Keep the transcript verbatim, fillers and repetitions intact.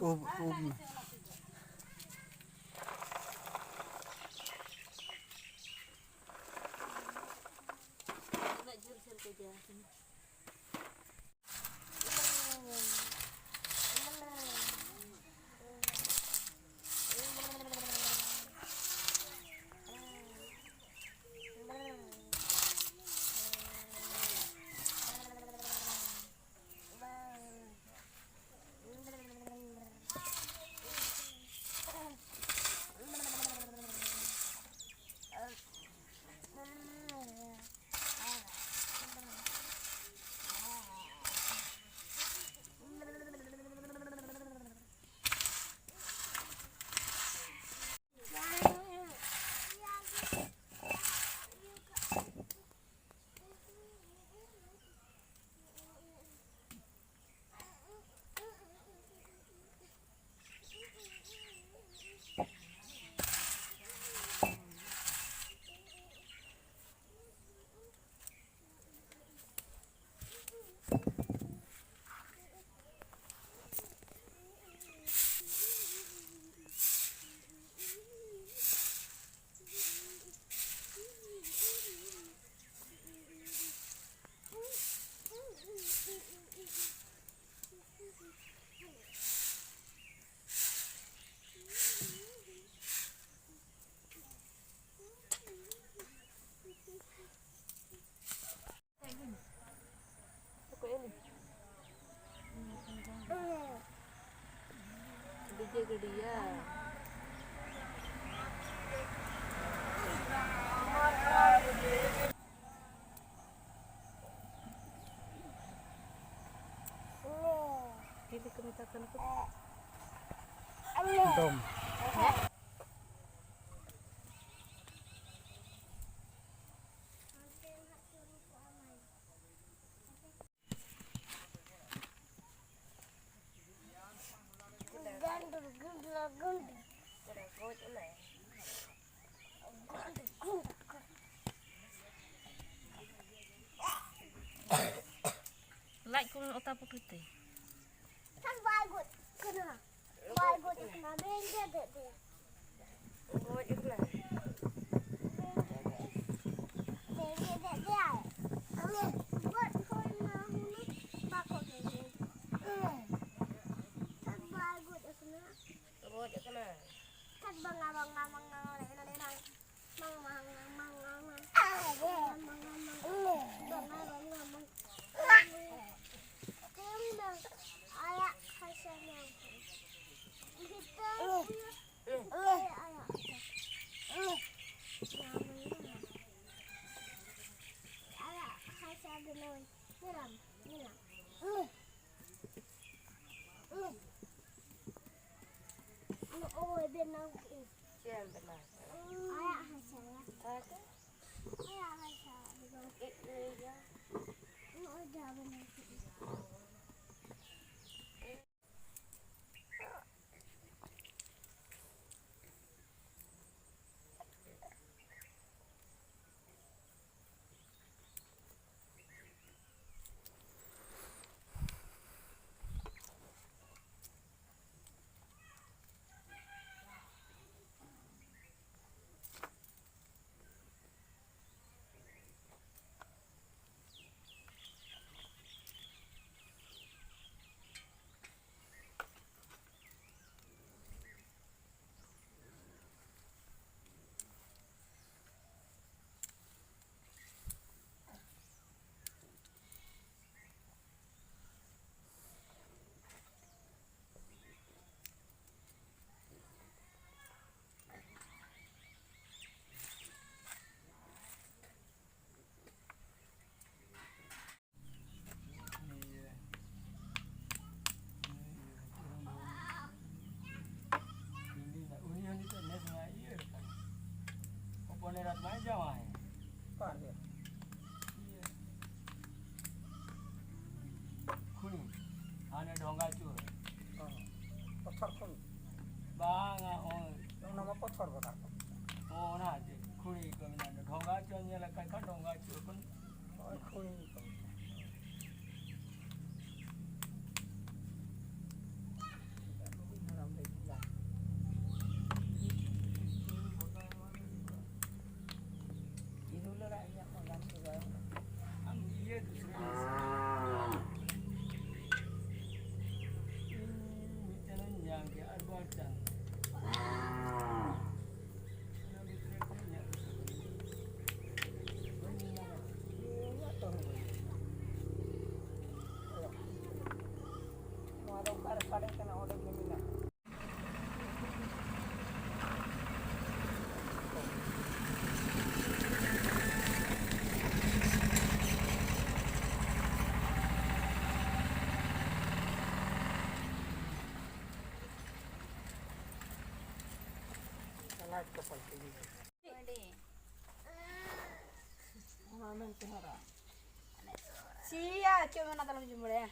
ᱩᱵ, ᱩᱵ ᱢᱮ᱾ ᱩᱱᱟᱹᱜ ᱡᱷᱟᱹᱞ ᱡᱷᱟᱹᱞ ᱠᱚ ᱤᱫᱤᱭᱟ᱾ ᱰᱤᱡᱮ ᱜᱟᱹᱰᱤᱭᱟ᱾ ᱪᱤᱞᱤ ᱠᱚ ᱢᱮᱛᱟ ᱠᱚ ᱱᱩᱠᱩ? ᱰᱚᱢ᱾ ᱞᱟᱡ ᱠᱚ ᱚᱛᱟ ᱯᱩᱴᱩᱨ ᱛᱮ᱾ ᱵᱟᱭ ᱜᱚᱡ ᱠᱟᱱᱟ᱾ ᱵᱟᱭ ᱜᱚᱡ ᱟᱠᱟᱱᱟ, ᱵᱮᱧ ᱜᱮᱫᱮᱫ ᱫᱮᱭᱟ᱾ ᱜᱚᱡ ᱟᱠᱟᱱᱟ᱾ ᱵᱮᱧ ᱜᱮᱫᱮᱫ ᱫᱮᱭᱟᱭ᱾ ᱜᱚᱡ ᱦᱩᱭ ᱱᱟ ᱦᱩᱱᱟᱹᱝ, ᱵᱟᱠᱚ ᱜᱮᱫᱮᱫ᱾ ᱛᱷᱟᱛ ᱵᱟᱭ ᱜᱚᱡ ᱟᱠᱟᱱᱟ᱾ ᱜᱚᱡ ᱟᱠᱟᱱᱟ᱾ ᱛᱷᱟᱛ ᱵᱟᱝᱟ, ᱵᱟᱝᱟ, ᱵᱟᱝᱟ, ᱱᱚᱰᱮ, ᱱᱚᱰᱮ, ᱵᱟᱝ᱾ ᱵᱟᱝ, ᱵᱟᱝ, ᱵᱟᱝ, ᱵᱟᱝ, ᱵᱟᱝ, ᱵᱟᱝ᱾ ᱵᱟᱝᱟ, ᱵᱟᱝᱟ, ᱵᱟᱝᱟ, ᱵᱟᱝᱟ᱾ ᱛᱮᱦᱮᱧ ᱫᱚ ᱟᱭᱟᱜ ᱠᱷᱟᱥᱟ ᱧᱟᱢ ᱠᱟᱱᱟ᱾ ᱵᱷᱤᱛᱟᱹᱨ ᱟᱭᱟᱜ ᱠᱷᱟᱥᱟ᱾ ᱟᱭᱟᱜ ᱠᱷᱟᱥᱟ ᱵᱮᱱᱟᱣ᱾ ᱧᱮᱞᱟᱢ, ᱧᱮᱞᱟᱢ᱾ ᱱᱚᱜᱼᱚᱭ ᱵᱮᱱᱟᱣ ᱠᱮᱫᱟᱹᱧ᱾ ᱪᱮᱫ ᱮᱢ ᱵᱮᱱᱟᱣ ᱠᱮᱫᱟ? ᱟᱭᱟᱜ ᱦᱟᱥᱟ᱾ ᱦᱮᱸ ᱛᱚ᱾ ᱟᱭᱟᱜ ᱦᱟᱥᱟ ᱵᱮᱱᱟᱣ᱾ ᱪᱮᱫ ᱞᱟᱹᱭ ᱜᱮᱭᱟ? ᱱᱚᱜᱼᱚᱭ ᱡᱟᱦᱟᱸ ᱵᱮᱱᱟᱣ ᱠᱮᱫᱟᱹᱧ᱾ ᱥᱤᱭᱟ ᱪᱮᱫ ᱢᱮᱱᱟ ᱛᱟᱞᱚᱢ ᱡᱚᱢ ᱵᱟᱲᱟᱭᱟ?